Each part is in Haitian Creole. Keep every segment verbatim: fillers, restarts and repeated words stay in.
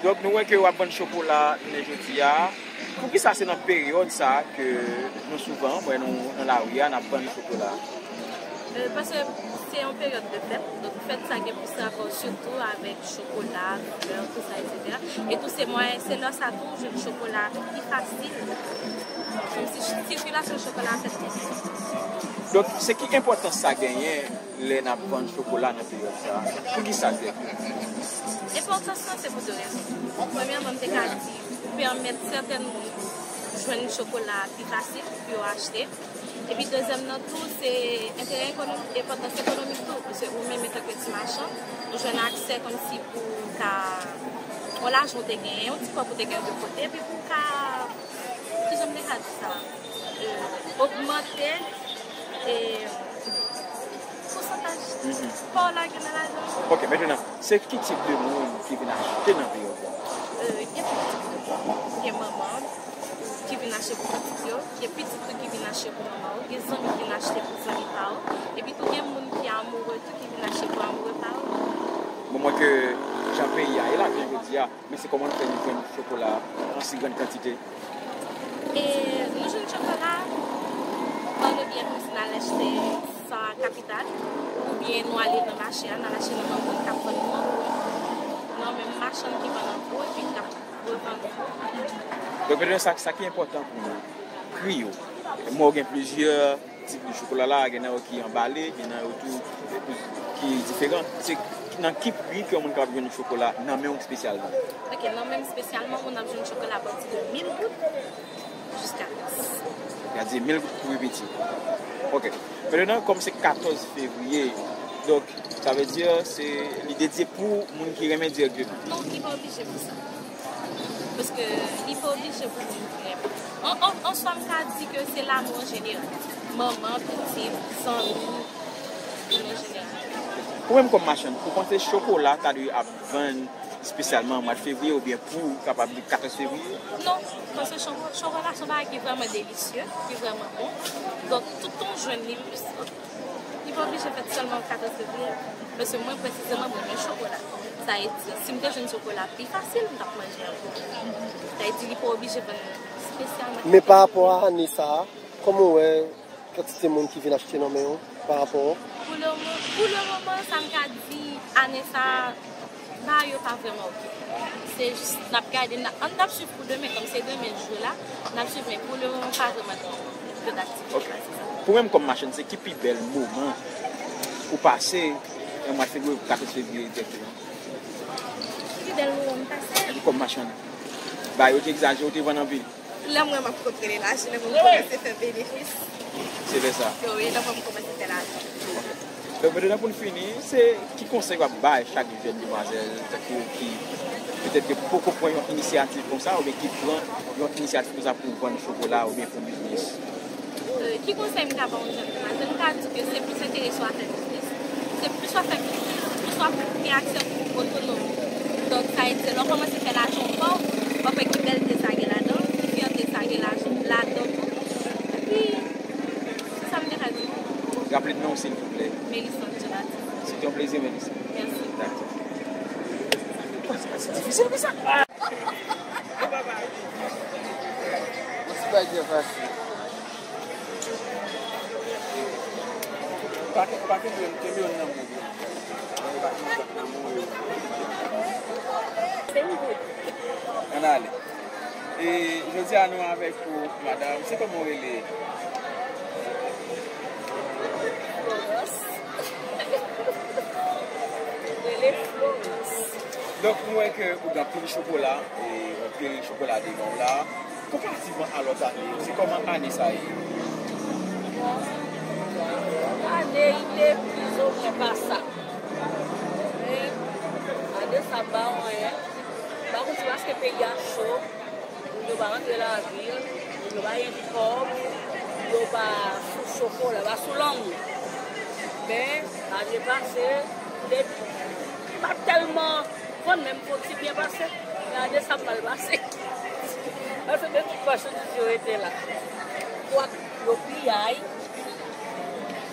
Donk, nou wè ke w ap vann chokola jounen jodi a. Poukisa se nan peryòd sa a ke nou souvan wè nou nan lari a, n ap vann chokola? Euh, paske se yon peryòd de fèt, donk fèt sa gen plis rapò sitou avèk chokola, flè, tout sa, etsetera. E tou se mwayen, se lè sa tou ou jwenn chokola pi fasil, kòmsi sikilasyon chokola a fèt pi fasil. Donk, se ki enpòtans sa genyen lè n ap vann chokola nan peryòd sa a? Poukisa l fèt? Enpòtans lan se pou de rezon. Premyèman, m te ka di, ou pèmèt sèten moun jwenn chokola pi fasil pou yo achte. Epi dezyèm nan tou, se enterè ekonomik, enpòtans ekonomik tou. Paske ou menm, antanke ti machann, ou jwenn aksè kòmsi pou w ka, yon lajan ou te genyen, yon ti kòb ou te genyen de kote, epi pou w ka, kijan m te ka di sa, euh, ogmante, e, pousantaj pa w lage nan lajan. Ok, mentnan, se ki tip de moun ki vin achte nan peryòd la? Euh, gen tout tip de moun. Gen manman ki vin achte pou pitit yo, gen pitit tou ki vin achte pou manman yo, gen zanmi ki vin achte pou zanmi pa yo, epi tou gen moun ki amoure tou ki vin achte pou amoure pa yo. Bon, mwen ke jan peyi a ye la, jan jodi a, men se kòman nou fè nou jwenn chokola an si grann kantite? E nou jwenn chokola, pa nou byen kòmsi n al achte sa kapital, oubyen nou ale nan mache a, n al achte nan moun k ap vann nou an gwo, nan menm machann ki vann an gwo, epi k ap revann an gwo. Donk, mentnan, sa, sa ki enpòtan pou nou, pri yo. Mwen, gen plizyè tip de chokola la, gen nan yo ki anbale, gen nan yo tou ki diferan. Se nan ki pri ke yon moun kapab jwenn chokola nan men w espesyalman? Ok, nan men m espesyalman, moun ap jwenn chokola apati de mil goud jiska plis. Gade, mil goud pou pi piti. Ok. Mentnan, kòm se katòz fevriye, donk, sa vle di, se, li dedye pou moun ki renmen dirèkteman? Non, li pa oblije pou sa. Paske li pa oblije pou moun ki renmen. An, an, an swa, m ka di ke se lanmou an jeneral. Manman, pitit, zanmi, moun an jeneral. Ou menm kòm machann, ou panse chokola ta dwe ap vann espesyalman mwa de fevriye oubyen pou kapab di katòz fevriye? Non, paske cho-, chokola se yon bagay ki vrèman delisye, ki vrèman bon. Donk, tout tan w jwenn li, li pa oblije fèt sèlman katòz fevriye. Paske mwen, presizeman, mwen renmen chokola. Sa vle di, si m te jwenn chokola pi fasil, m t ap manje ankò. Sa vle di, li pa oblije vann espesyalman. Men pa rapò a ane sa a, kòman w wè kantite moun ki vin achte nan men w pa rapò? Pou le mo-, pou le moman, sa m ka di, ane sa a, bagay yo pa vrèman oke. Se jis, n ap gade, n ap, n ap swiv pou demen, kòm se demen jou la, n ap swiv, men pou le moman, pa vrèman gen anpil aktivite. Ok. Pou menm kòm machann, se ki pi bèl moman ou pase nan mwa fevriye, katòz fevriye egzakteman? Ki pi bèl moman m pase? Epi kòm machann, bagay yo te egzajere, ou te vann anpil? Lè m wè m ap kontrole lajan, lè m kòmanse fè benefis. Se lè sa. Wi, lè m kòmanse fè lajan. Donk, mentnan pou n fini, se ki konsèy w ap bay chak jèn demwazèl tankou ki petèt ke poko pran yon inisyativ konsa oubyen ki pran yon inisyativ konsa pou vann chokola oubyen fè yon biznis? Euh, ki konsèy m ka ba yon jèn demwazèl? M ka di ke se plis enterese w a fè biznis, se plis w a fè biznis, plis w a gen aksè pou otonom. Donk, sa vle di, lè w kòmanse fè lajan w pa w, w ap wè ki bèlte sa gen ladan, ki fyète sa gen lajan, ladan tou. Epi, se sa m te ka di. Raple n non w, silvouplè. Melissa Jonathan. Se te yon plezi, Melissa. Mèsi. Dakò. Bon, se pa si difisil ke sa. Yon ti bagay byen fasil. Pa ke-, pa kenbe, kenbe yon nan men w byen. Kenbe yon nan men w. Ann ale. E jodi a nou avèk ou, madanm. Se kòman w rele? Florence. Rele Florence. Donk, nou wè ke ou gen anpil chokola, e anpil chokola devan w la. Konparativman a lòt ane yo, se kòman ane sa ye? Bon, ane, li te plizoumwen pa sa. Men, ane sa pa anyen. Pa konn si paske peyi a cho, moun yo pa rantre lavil, moun yo pa gen kòb, yo pa sou chokola, pa sou lanmou. Men, ane pase, m te, m pa t tèlman vann, men m fè yon ti byen pase. Men ane sa m mal pase. Paske de tout machandiz yo rete la. Kwak yo piyay,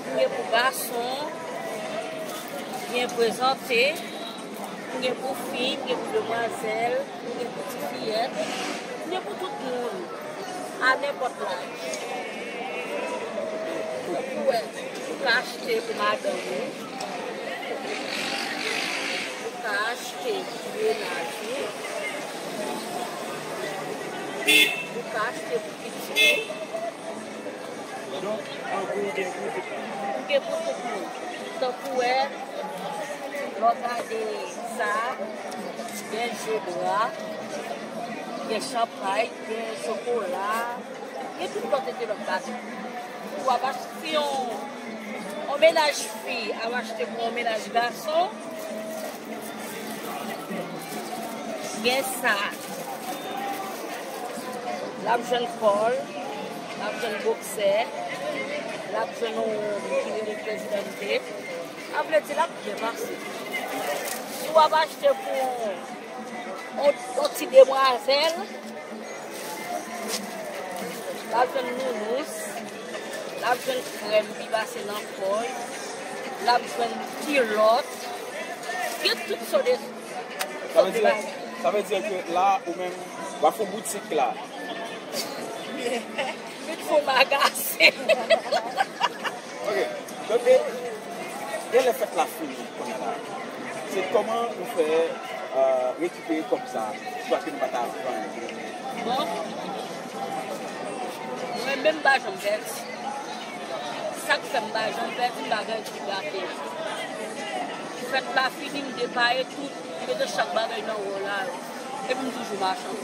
byen pou gason, byen prezante. M gen pou fi, m gen pou demwazèl, m gen pou ti fiyèt, m gen pou tout moun, a nenpòt laj. Ou wè, ou ka achte pou madanm ou, ou ka achte pou mennaj ou, ou ka achte pou pitit ou. Donk, an gwo, gen pou tout moun. Gen pou tout moun. Tankou wè, lè w gade sa, gen je dra, gen chanpay, gen chokola, gen tout kalite lòt bagay. Ou ap achte yon, yon mennaj fi, ap achte pou yon mennaj gason, gen sa. L ap jwenn kòl, l ap jwenn boksè, l ap jwenn yon ki rele Presidente. Sa vle di l ap byen pase. Si w ap achte pou yon, yon ti demwazèl, l ap jwenn nounous, l ap jwenn krèm pi pase nan kò l, l ap jwenn kilòt, gen tout sòt de, Sa vle sòt de di, bagay. Sa vle di ke la, ou menm, w ap fè yon boutik la. Vin fè yon magazen. Ok. Donk, e, genlè fèt la fini kounye a la. Se kòman nou fè, euh, rekipere kòb sa, swa ke nou pa ta vann li? Bon, mwen menm m pa janm pèdi. Sa k fè m pa janm pèdi, m pa gen ti gate. Fèt la fini, m depaye tout, m mete chak bagay nan wòl la, epi m toujou machann.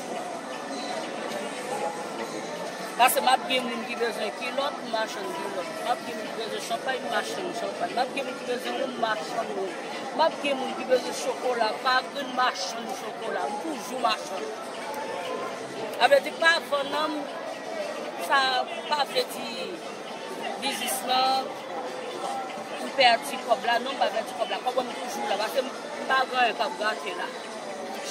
Paske m ap gen moun ki bezwen kilòt, m machann kilòt. M ap gen moun ki bezwen chanpay, m machann chanpay. M ap gen moun ki bezwen wonm, m machann wonm. M ap gen moun ki bezwen chokola, pa grenn machann chokola. M toujou machann. Sa vle di pa vann nan, sa pa vle di biznis lan, m pèdi kòb la. Non, m pa pèdi kòb la. Kòb mwen toujou la, paske m pa gen anyen k ap gate la.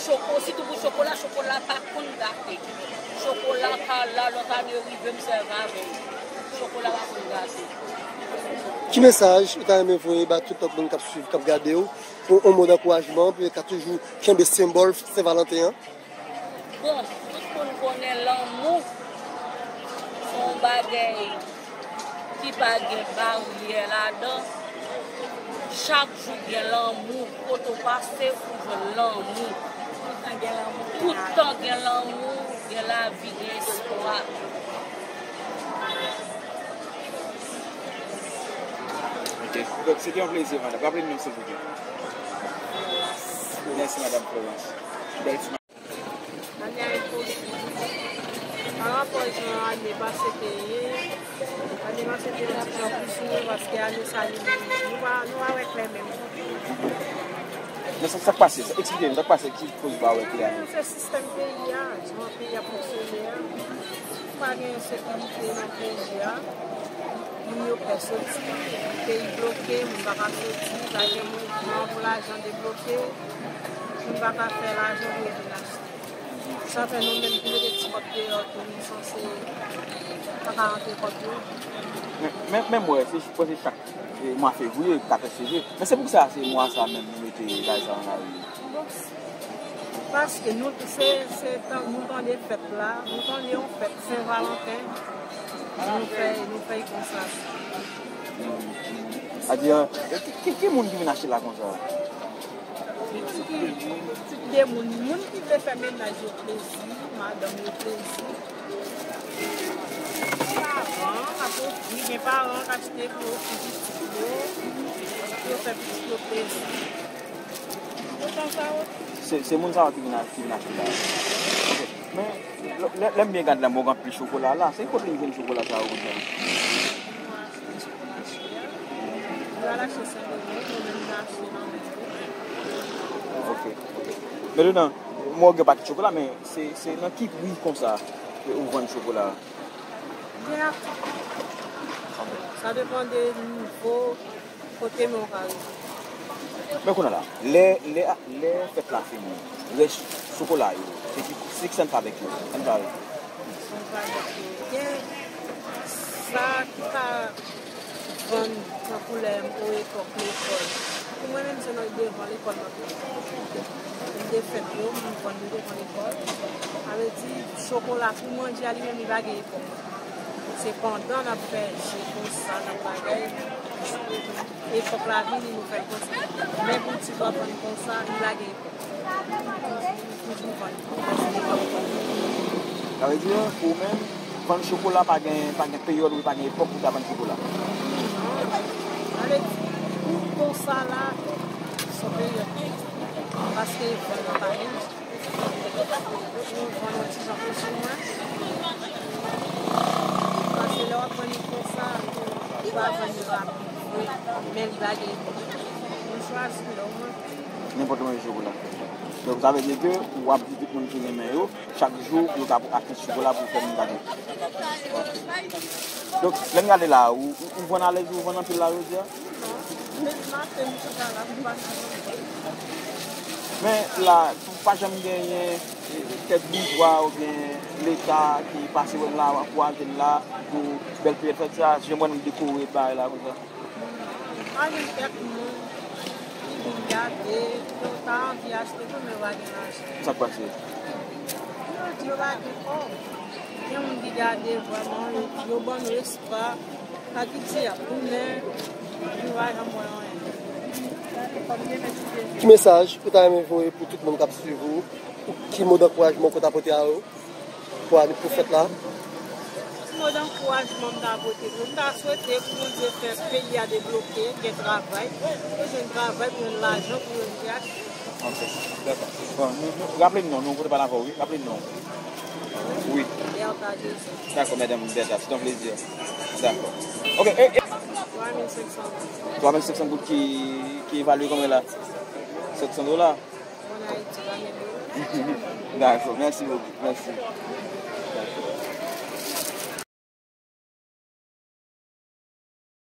Choko, sitou pou chokola, chokola pa konn gate. Chokola ka la, lòt ane rive, m sèvi avè l. Chokola pa konn gate. Ki mesaj ou ta renmen voye ba tout lòt moun k ap swiv, k ap gade w, pou yon mo dankourajman, pou yo ka toujou kenbe senbòl Sen Valanten an? Bon, tout moun konnen lanmou se yon bagay ki pa gen baryè ladan. Chak jou gen lanmou, kote w pase, ou jwenn lanmou. Tout tan gen lanmou. Tout tan gen lanmou, gen lavi, gen espwa. Ok. Donk, se te yon plezi, madanm. Raple n non, silvouplè. Mèsi, madanm Florence. Bèl ti Ane a enposib. Pa rapò jan ane pase te ye, ane pase te yon ti jan plis move paske ane sa li, nou pa, nou pa wè klè menm. Men sa, sa k pase? Sa, eksplike nou, sa k pase ki koz ou pa wè klè ane? Se sistèm peyi a, jan peyi a fonksyone a. Pa gen sekirite nan peyi a. Moun yo pè soti, peyi bloke, moun pa ka soti, pa gen mouvman pou lajan debloke, moun pa ka fè lajan pou yo vin achte. Sa fè nou menm ki mete ti kòb deyò tou, nou sanse pa ka rantre kòb yo. Men, men, men m wè, se, se chak, e, mwa fevriye, katòz fevriye. Men se pou sa, se mwa sa menm nou mete bagay sa nan lari. Bon, paske nou, se, se tan, nou tande fèt la, nou tande yon fèt Sen Valanten, nou fè, nou fè l konsa. Sa di, ki, ki, ki moun ki vin achte la konsa? Moun ki, moun ki vle fè mennaj yo plezi, madanm yo plezi. Paran k ap ofri, gen paran k achte pou ofri pitit yo, pou yo fè pitit yo plezi. Otan sa yo. Se, se moun sa yo ki vin a-, ki vin achte la. Ok. Men, lè, lè, lè m byen gade la, m wè gen anpil chokola la. Se kote li jwenn chokola sa yo konsa? Yo al achte Sendomeng, nou menm nou achte nan Mèdo. Ok, ok. Mentnan, m wè gen pakèt chokola, men se, se nan ki pri konsa ke ou vann chokola a? Gen a tout. Sa depann de nivo kote men w ka rive. Men kounye a la, lè, lè, lè fèt la fini, rès chokola yo, se ki, se ki sa n fè avèk yo? Sa n fè avèk yo? Sa n fè avèk yo. Gen sa ki ka vann tankou lè m o epòk lekòl. Mwen menm, se nan devan lekòl mwen te fèt yo, m vann yo devan lekòl. Sa vle di, chokola pou manje a li menm, li pa gen epòk. Se pandan n ap fè je konsa, n ap bagay, epòk la vini, nou fè l konsa. Men pou ti w ap vann konsa, li lage epòk. Toujou vann. Sa vle di, pou ou menm, vann chokola pa gen, pa gen peryòd ou pa gen epòk pou ta vann chokola? Sa vle di, pou konsa la, se yon peryòd. Paske vann nan pa gen. Ou vann yon ti jan pou sou mwen. Paske lè w ap vann li konsa, ou pa vann li rapid vre, men li pa gen. Ou chwazi lè w manje. Nenpòt manje chokola. Donk, sa vle di ke w ap di tout moun ki renmen yo, chak jou, yo ka achte chokola pou fè moun gade. Donk, lè n gade la, ou, ou, ou vann alèz, ou vann anpil la, jodi a? Non, men maten, m chita la, m pa Men la, pa janm genyen, eh, kèk boujwa oubyen Leta ki pase wè n la, ankouraje n la pou bèl peryòd fèt sa, jan mwen dekore bagay la konsa. Pa gen kèk moun ki vin gade, yo ta anvi achte tou, men yo pa gen lajan. Sa k pase? Yo di yo pa gen kòb. Gen moun ki gade vrèman, yo, yo ban nou espwa. Sa ki di a, men yo pa janm wè anyen. Ki mesaj ou ta renmen voye pou tout moun k ap swiv ou? Ki mo dankourajman ou ta pote a yo pou ane, pou fèt la? Ti mo dankourajman m ta pote pou yo, m ta swete pou Bondye fè peyi a debloke, gen travay, pou yo jwenn travay, pou yo jwenn lajan, pou yo jwenn achte. Ok, dakò. Bon, nou, nou, raple m non, nou pote pale avè w, wi. Raple m non. Wi. Bertha Joseph. Dakò, madame Bertha, c'est un plaisir. Dakò. Ok, e, e. Twa mil senk san goud. Twa mil senk san goud ki, ki evalye konbyen la? Sèt san dola. Ann Ayiti, twa mil dola. Dakò, mèsi bokou. Mèsi.